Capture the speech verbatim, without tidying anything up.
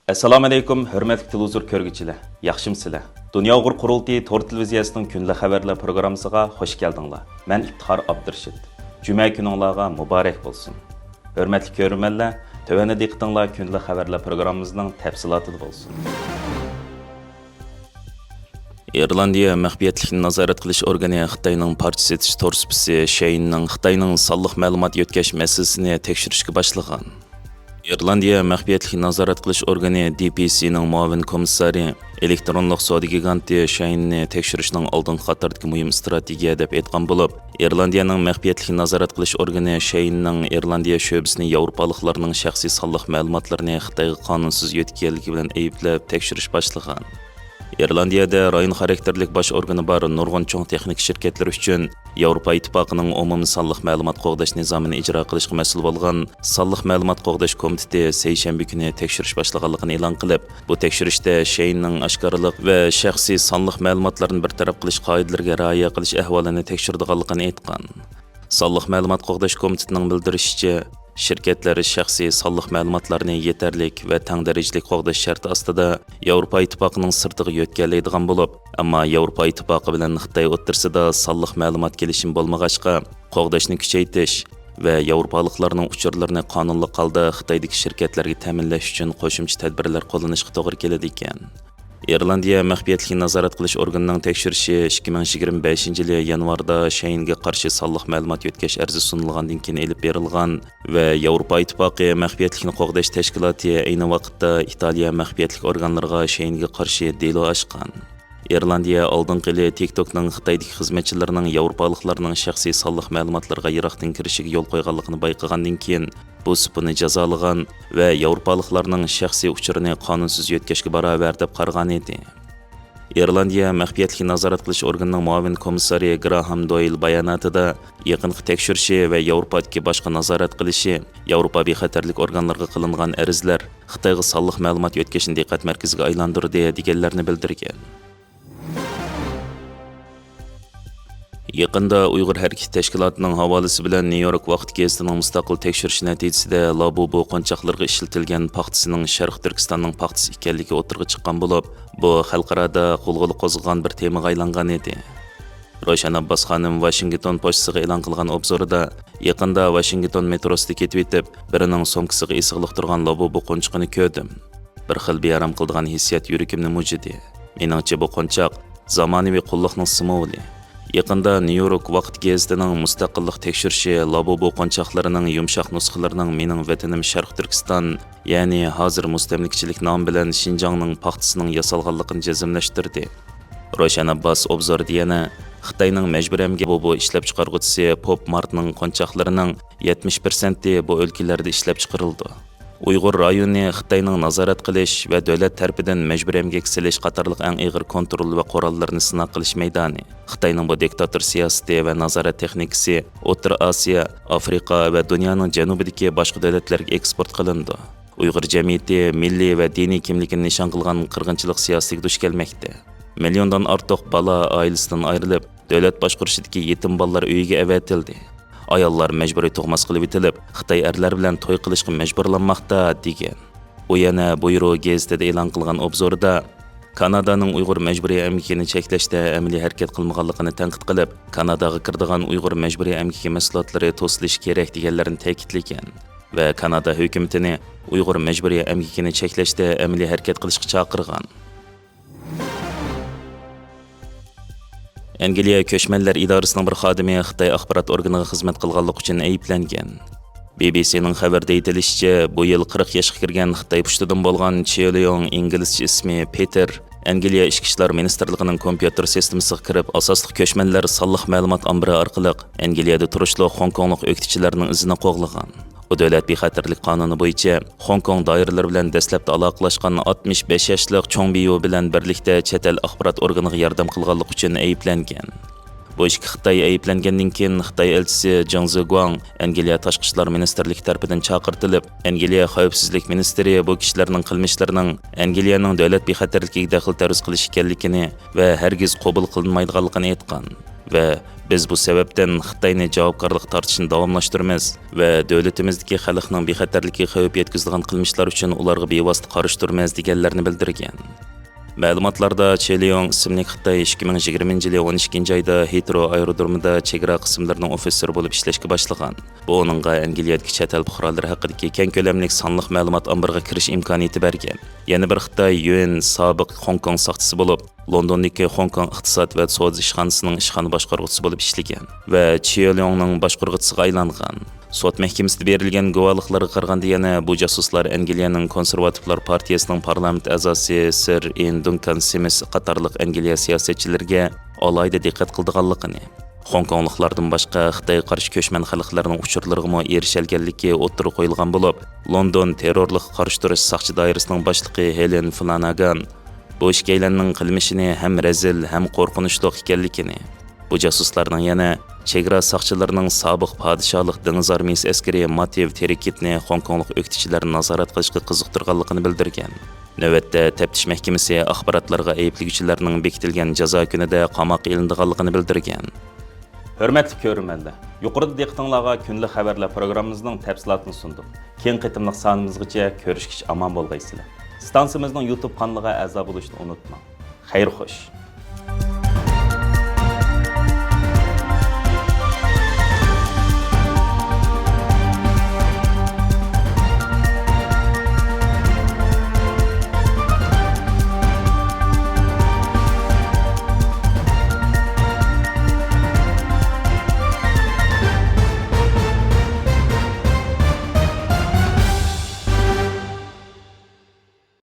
ئەسسالامۇئەلەيكۇم، ھۆرمەتلىك تېلېۋىزور كۆرگۈچىلەر، ياخشىمۇسىلەر؟ دۇنيا ئۇيغۇر قۇرۇلتىيى تور تېلېۋىزىيەسىنىڭ كۈندىلىك خەۋەرلەر پروگراممىسىغا خۇش كەلدىڭلار. مەن ئىپتىخار ئابدۇرېشىت. جۈمە كۈنۈڭلارغا مۇبارەك بولسۇن. ھۆرمەتلىك كۆرۈرمەنلەر، تۆۋەندە دىققىتىڭلار كۈندىلىك خەۋەرلەر پروگراممىمىزنىڭ تەپسىلاتىدا بولسۇن. ئىرلاندىيە مەخپىيەتلىكنى نازارەت قىلىش ئورگىنى خىتاينىڭ پارچە سېتىش تور سۇپىسى شەيننىڭ خىتاينىڭ سانلىق مەلۇمات يۆتكەش مەسىلىسىنى تەكشۈرۈشكە باشلىغان. ئىرلاندىيە مەخپىيەتلىكنى نازارەت قىلىش ئورگىنى دى پى سىنىڭ مۇئاۋىن كومىسسارى ئېلېكترونلۇق سودا گىگانتى شەيننى تەكشۈرۈشنىڭ ئالدىنقى قاتاردىكى مۇھىم ئىستراتېگىيە دەپ ئېيتقان بولۇپ، ئىرلاندىيەنىڭ مەخپىيەتلىكنى نازارەت قىلىش ئورگىنى شەيننىڭ ئىرلاندىيە شۆبىسىنى ياۋروپالىقلارنىڭ شەخسىي سانلىق مەلۇماتلىرىنى خىتايغا قانۇنسىز يۆتكىگەنلىكى بىلەن ئەيىبلەپ تەكشۈرۈش باشلىغان. ئىرلاندىيەدە رايون خاراكتېرلىك باش ئورگىنى بار نۇرغۇن چوڭ تېخنىكا شىركەتلىرى ئۈچۈن ياۋروپا ئىتتىپاقىنىڭ ئومۇمىي سانلىق مەلۇمات قوغداش نىزامىنى ئىجرا قىلىشقا مەسئۇل بولغان سانلىق مەلۇمات قوغداش كومىتېتى سەيشەنبە كۈنى تەكشۈرۈش باشلىغانلىقىنى ئېلان قىلىپ، بۇ تەكشۈرۈشتە شەيننىڭ ئاشكارىلىق ۋە شەخسىي سانلىق مەلۇماتلارنى بىر تەرەپ قىلىش قائىدىلىرىگە رىئايە قىلىش ئەھۋالىنى تەكشۈرىدىغانلىقىنى ئېيتقان. سانلىق مەلۇمات قوغداش كومىتېتىنىڭ بىلدۈرۈشىچە، شىركەتلەر شەخسىي سانلىق مەلۇماتلارنى يېتەرلىك ۋە تەڭ دەرىجىلىك قوغداش شەرتى ئاستىدا ياۋروپا ئىتتىپاقىنىڭ سىرتىغا يۆتكەلەيدىغان بولۇپ، ئەمما ياۋروپا ئىتتىپاقى بىلەن خىتاي ئوتتۇرىسىدا سانلىق مەلۇمات كېلىشىمى بولمىغاچقا، قوغداشنى كۈچەيتىش ۋە ياۋروپالىقلارنىڭ ئۇچۇرلىرىنى قانۇنلۇق ھالدا خىتايدىكى شىركەتلەرگە تەمىنلەش ئۈچۈن قوشۇمچە تەدبىرلەر قوللىنىشقا توغرا كېلىدىكەن. ئىرلاندىيە مەخپىيەتلىكنى نازارەت قىلىش ئورگىنىنىڭ تەكشۈرۈشى ئىككى مىڭ يىگىرمە بەشىنچى يىلى يانۋاردا شەينگە قارشى سانلىق مەلۇمات يۆتكەش ئەرزى سۇنۇلغاندىن كېيىن ئېلىپ بېرىلغان ۋە ياۋروپا ئىتتىپاقى مەخپىيەتلىكنى قوغداش تەشكىلاتى ئەينى ۋاقىتتا ئىتالىيە مەخپىيەتلىك ئورگانلىرىغا شەينگە قارشى دېلو ئاچقان. ئىرلاندىيە ئالدىنقى يىلى تىك توكنىڭ خىتايدىكى خىزمەتچىلىرىنىڭ ياۋروپالىقلارنىڭ شەخسىي سانلىق مەلۇماتلىرىغا يىراقتىن كىرىشىگە يول قويغانلىقىنى بايقىغاندىن كېيىن، بۇ سۇپىنى جازالىغان ۋە ياۋروپالىقلارنىڭ شەخسىي ئۇچۇرىنى قانۇنسىز يۆتكەشكە باراۋەر دەپ قارىغان ئىدى. ئىرلاندىيە مەخپىيەتلىكنى نازارەت قىلىش ئورگىنىنىڭ مۇئاۋىن كومىسسارى گراھام دويل باياناتىدا، يېقىنقى تەكشۈرۈشى ۋە ياۋروپادىكى باشقا نازارەت قىلىشى، ياۋروپا بىخەتەرلىك ئورگانلىرىغا قىلىنغان ئەرزلەر خىتايغا سانلىق مەلۇمات يۆتكەشنى دىققەت مەركىزىگە ئايلاندۇردى، دېگەنلەرنى بىلدۈرگەن. يېقىندا ئۇيغۇر ھەرىكىتى تەشكىلاتىنىڭ ھاۋالىسى بىلەن نيۇ يورك ۋاقىت گېزىتىنىڭ مۇستەقىل تەكشۈرۈشى نەتىجىسىدە، لابۇبۇ قونچاقلىرىغا ئىشلىتىلگەن پاختىسىنىڭ شەرقىي تۈركىستاننىڭ پاختىسى ئىكەنلىكى ئوتتۇرىغا چىققان بولۇپ، بۇ خەلقئارادا غۇلغۇلا قوزغىغان بىر تېمىغا ئايلانغان ئىدى. روشەن ئابباس خانىم ۋاشىنگتون پوچتىسىغا ئېلان قىلغان ئوبزورىدا، يېقىندا ۋاشىنگتون مېتروسىدا كېتىۋېتىپ، بىرىنىڭ سومكىسىغا ئېسىقلىق تۇرغان لابۇبۇ قونچىقىنى كۆردۈم. بىر خىل بىئارام قىلىدىغان ھېسسىيات يۈرىكىمنى مۇجۇدى. مېنىڭچە، بۇ قونچاق زامانىۋى قۇللۇقنىڭ سىمۋولى. يېقىندا نيۇ يورك ۋاقىت گېزىتىنىڭ مۇستەقىللىق تەكشۈرۈشى لابۇبۇ قونچاقلىرىنىڭ يۇمشاق نۇسخىلىرىنىڭ مېنىڭ ۋەتىنىم شەرقىي تۈركىستان، يەنى ھازىر مۇستەملىكىچىلىك نامى بىلەن شىنجاڭنىڭ پاختىسىنىڭ ياسالغانلىقىنى جەزملەشتۈردى. روشەن ئابباس ئوبزوردا يەنە خىتاينىڭ مەجبۇرىي ئەمگەك لابۇبۇ ئىشلەپچىقارغۇچىسى پوپ مارتنىڭ قونچاقلىرىنىڭ يەتمىش پىرسەنتى بۇ ئۆلكىلەردە ئىشلەپچىقىرىلىدۇ. ئۇيغۇر رايونى خىتاينىڭ نازارەت قىلىش ۋە دۆلەت تەرىپىدىن مەجبۇرىي ئەمگەك سېلىش قاتارلىق ئەڭ ئېغىر كونترول ۋە قوراللىرىنى سىناق قىلىش مەيدانى. خىتاينىڭ بۇ دىكتاتور سىياسىتى ۋە نازارەت تېخنىكىسى ئوتتۇرا ئاسىيا، ئافرىقا ۋە دۇنيانىڭ جەنۇبىدىكى باشقا دۆلەتلەرگە ئېكسپورت قىلىنىدۇ. ئۇيغۇر جەمئىيىتى مىللىي ۋە دىنىي كىملىكىنى نىشان قىلغان قىرغىنچىلىق سىياسىتىگە دۇچ كەلمەكتە. مىليوندىن ئارتۇق بالا ئائىلىسىدىن ئايرىلىپ، دۆلەت باشقۇرۇشىدىكى يېتىم بالىلار ئۆيىگە ئەۋەتىلدى. ئاياللار مەجبۇرىي تۇغماس قىلىۋېتىلىپ، خىتاي ئەرلەر بىلەن توي قىلىشقا مەجبۇرلانماقتا، دېگەن. ئۇ يەنە بۇيرۇ گېزىتىدە ئېلان قىلغان ئوبزورىدا، كانادانىڭ ئۇيغۇر مەجبۇرىي ئەمگىكىنى چەكلەشتە ئەمەلىي ھەرىكەت قىلمىغانلىقىنى تەنقىد قىلىپ، كاناداغا كىرىدىغان ئۇيغۇر مەجبۇرىي ئەمگىكى مەھسۇلاتلىرى توسۇلۇشى كېرەك، دېگەنلەرنى تەكىتلىگەن ۋە كانادا ھۆكۈمىتىنى ئۇيغۇر مەجبۇرىي ئەمگىكىنى چەكلەشتە ئەمەلىي ھەرىكەت قىلىشقا چاقىرغان. ئەنگلىيە كۆچمەنلەر ئىدارىسىنىڭ بىر خادىمى خىتاي ئاخبارات ئورگىنىغا خىزمەت قىلغانلىقى ئۈچۈن ئەيىبلەنگەن. بى بى سىنىڭ خەۋىرىدە ئېيتىلىشىچە، بۇ يىل قىرىق ياشقا كىرگەن خىتاي پۇشتىدىن بولغان چيې ليۇڭ، ئىنگلىزچە ئىسمى پېتېر، ئەنگلىيە ئىچكى ئىشلار مىنىستىرلىقىنىڭ كومپيۇتېر سىستېمىسىغا كىرىپ، ئاساسلىق كۆچمەنلەر سانلىق مەلۇمات ئامبىرى ئارقىلىق ئەنگلىيەدە تۇرۇشلۇق خوڭكوڭلۇق ئۆكتىچىلەرنىڭ ئىزىنى قوغلىغان. ئۇ دۆلەت بىخەتەرلىك قانۇنى بويىچە خوڭكوڭ دائىرىلىرى بىلەن دەسلەپتە ئالاقىلاشقان ئاتمىش بەش ياشلىق چوڭ بيۇ بىلەن بىرلىكتە چەت ئەل ئاخبارات ئورگىنىغا ياردەم قىلغانلىقى ئۈچۈن ئەيىبلەنگەن. بۇ ئىككى خىتاي ئەيىبلەنگەندىن كېيىن، خىتاي ئەلچىسى جېڭ زېگۇاڭ ئەنگلىيە تاشقى ئىشلار مىنىستىرلىكى تەرىپىدىن چاقىرتىلىپ، ئەنگلىيە خەۋپسىزلىك مىنىستىرى بۇ كىشىلەرنىڭ قىلمىشلىرىنىڭ ئەنگلىيەنىڭ دۆلەت بىخەتەرلىكىگە دەخلى تەرۇز قىلىش ئىكەنلىكىنى ۋە ھەرگىز قوبۇل قىلىنمايدىغانلىقىنى ئېيتقان. ۋە بىز بۇ سەۋەبتىن خىتاينى جاۋابكارلىققا تارتىشنى داۋاملاشتۇرىمىز ۋە دۆلىتىمىزدىكى خەلقنىڭ بىخەتەرلىكىگە خەۋپ يەتكۈزىدىغان قىلمىشلار ئۈچۈن ئۇلارغا بىۋاسىتە قارشى تۇرىمىز، دېگەنلەرنى بىلدۈرگەن. مەلۇماتلاردا چې ليوڭ ئىسىملىك خىتاي ئىككى مىڭ يىگىرمىنچى يىلى ئون ئىككىنچى ئايدا ھىترو ئايرودرومىدا چېگرا قىسىملىرىنىڭ ئوفىتسېرى بولۇپ ئىشلەشكە باشلىغان. بۇ ئۇنىڭغا ئەنگلىيەدىكى چەت ئەل پۇقرالىرى ھەققىدىكى كەڭ كۆلەملىك سانلىق مەلۇمات ئامبىرىغا كىرىش ئىمكانىيىتى بەرگەن. يەنە بىر خىتاي يۈەن سابىق خوڭكوڭ ساقچىسى بولۇپ، لوندوندىكى خوڭكوڭ ئىقتىساد ۋە سودا ئىشخانىسىنىڭ ئىشخانا باشقۇرغۇچىسى بولۇپ ئىشلىگەن ۋە چيېليوڭنىڭ باشقۇرغۇچىسىغا ئايلانغان. سوت مەھكىمىسىدە بېرىلگەن گۇۋاھلىقلارغا قارىغاندا، يەنە بۇ جاسۇسلار ئەنگلىيەنىڭ كونسېرۋاتىپلار پارتىيىسىنىڭ پارلامېنت ئەزاسى سىر ئىن دۇنكان سىمىس قاتارلىق ئەنگلىيە سىياسەتچىلىرىگە ئالاھىدە دىققەت قىلىدىغانلىقىنى، خوڭكوڭلۇقلاردىن باشقا خىتايغا قارشى كۆچمەن خەلقلەرنىڭ ئۇچۇرلىرىغىمۇ ئېرىشەلىگەنلىكى ئوتتۇرىغا قويۇلغان بولۇپ، لوندون تېررورلۇققا قارشى تۇرۇش ساقچى دائىرىسىنىڭ باشلىقى ھېلېن فلاناگان بۇ ئىككىيلەننىڭ قىلمىشىنى ھەم رەزىل، ھەم قورقۇنچلۇق ئىكەنلىكىنى، بۇ جاسۇسلارنىڭ يەنە چېگرا ساقچىلىرىنىڭ سابىق پادىشاھلىق دېڭىز ئارمىيىسى ئەسكىرى ماتېۋ تېرىكىتنى خوڭكوڭلۇق ئۆكتىچىلەر نازارەت قىلىشقا قىزىقتۇرغانلىقىنى بىلدۈرگەن. نۆۋەتتە تەپتىش مەھكىمىسى ئاخباراتلارغا ئەيىبلىگۈچىلەرنىڭ بېكىتىلگەن جازا كۈنىدە قاماققا ئېلىنىدىغانلىقىنى بىلدۈرگەن. ھۆرمەتلىك كۆرۈرمەنلەر، يۇقىرىدا دىققىتىڭلارغا كۈندىلىك خەۋەرلەر پروگراممىمىزنىڭ تەپسىلاتىنى سۇندۇق. كېيىنكى قېتىملىق سانىمىزغىچە كۆرۈشكىچە ئامان بولغايسىلەر. ستانسىمىزنىڭ يۇتۇب قانىلىغا ئەزا بولۇشنى ئۇنتۇماڭ. خەير خوش.